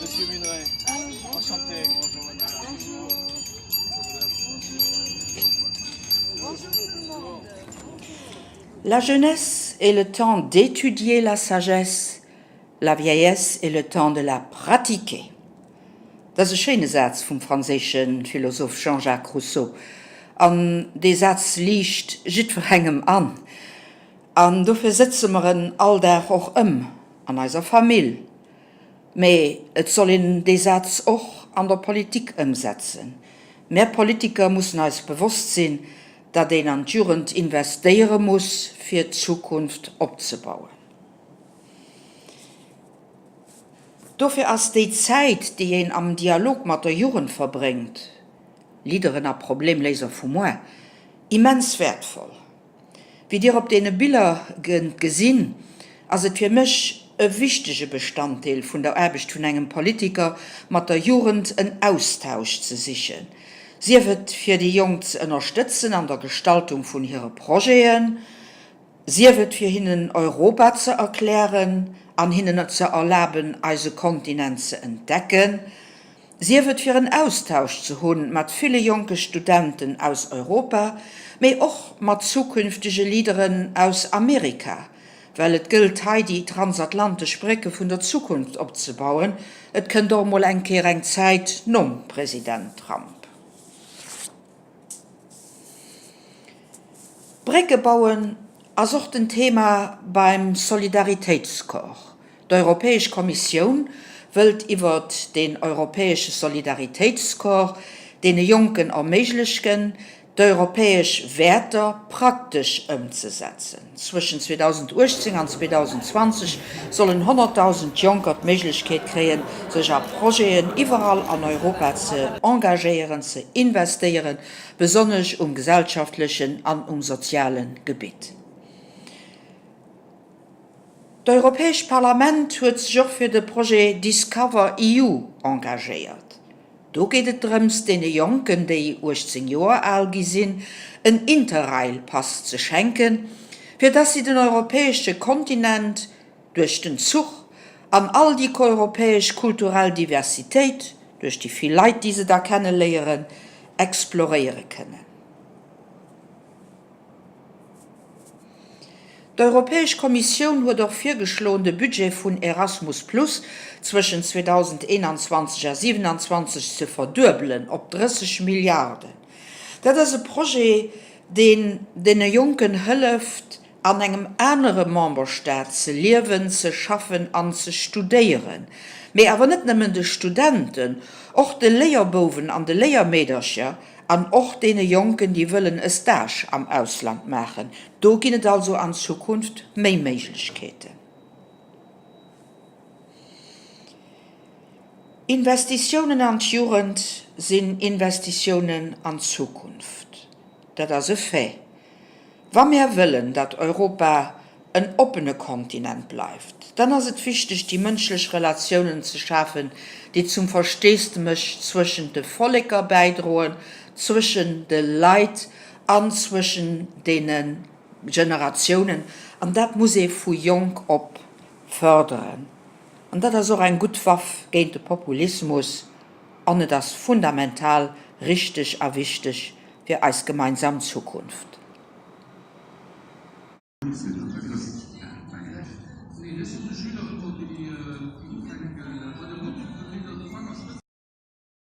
Monsieur Muneret. Enchanté. La jeunesse est le temps d'étudier la sagesse, la vieillesse est le temps de la pratiquer. Dat ass e schéine Saz vum franséische Philosoph Jean-Jacques Rousseau. An dee Saz liicht jiddwerengem an. An dofir sëtze mer en all Dag och ëm an eiser Famill. Mee et soll een dee Saz och an der Politik ëmsetzen. Mär Politiker mussen eis bewosst sinn, datt een an d'Jugend investéiere muss, fir d'Zukunft opzebauen. Dofir ass déi Zäit, déi een am Dialog mat der Jugend verbréngt, Leaderen a Problemléiser vu muer, immens wäertvoll. Wéi Dir op deene Biller kënnt gesinn, ass et fir mech e wichtege Bestanddeel vun der Aarbecht vun engem Politiker, mat der Jugend en Austausch ze sichen, sief et fir déi Jonk ze ënnerstëtzen an der Gestaltung vun hire Projeten, sief et fir hinnen Europa ze erklären an hinnen ze erlaben, eise Kontinent ze entdecken. Sief et fir en Austausch ze hunn mat ville jonke Studenten aus Europa, mee och mat zukünftege Leaderen aus Amerika, well et gëllt hei déi transatlantesch Brécke vun der Zukunft opzebauen. Et kënnt och emol eng Kéier eng Zäit nom President Trump. Brécke bauen ass och den Thema beim Solidaritéitscorps. D'Europäesch Kommissioun wëllt iwwert deen europäesche Solidaritéitscorps deene Jonken erméiglechen, d'europäesch Wäerter praktesch ëmzesetzen. Zwëschen 2018 an 2020 sollen 100.000 Jonker d'Méiglechkeet kréien, sech a Projeten iwwerall an Europa ze engagéieren, ze investéieren, besonnesch um gesellschaftlechen an um soziale Gebitt. D'Europäescht Parlament huet sech och fir de Projet Discover EU engagéiert. Do geet et drëms, deene Jonken, déi 18 Joer al gi sinn, en Interrail-Pass ze schenken, fir dass si den europäesche Kontinent duerch den Zuch an all déi europäesch kulturell Diversitéit, duerch déi vill Leit, déi se da kenneléieren, exploréiere kënnen. D'Europäesch Kommissioun huet och virgeschloen, de Budget vun Erasmus Plus zwëschen 2021 a 2027 ze verduebelen op 30 Milliarden. Dat ass e Projet, deen deene Jonken hëlleft, an engem anere Memberstaat ze liewen, ze schaffen an ze studéieren. Mee awer net nëmmen de Studenten, och de Léierbouwen an de Léiermeedercher An och deene Jonken, déi wëllen e Stage am Ausland maachen. Do ginn et also an Zukunft méi Méiglechkeeten. Investitiounen an d'Jugend sinn Investitiounen an d'Zukunft. Dat ass e Fait. Wa mär wëllen, datt Europa en oppene Kontinent bleift, dann ass et wichteg, déi mënschlech Relatiounen ze schafen, déi zum Versteesdemech zwëschent de Volleker bäidroen, zwëschen de Leit an zwëschen deene Generatiounen. An dat muss ee vu jonk op fërderen. An dat ass och eng gutt Waff géint de Populismus an et ass fundamental richteg a wichteg fir eis gemeinsam Zukunft.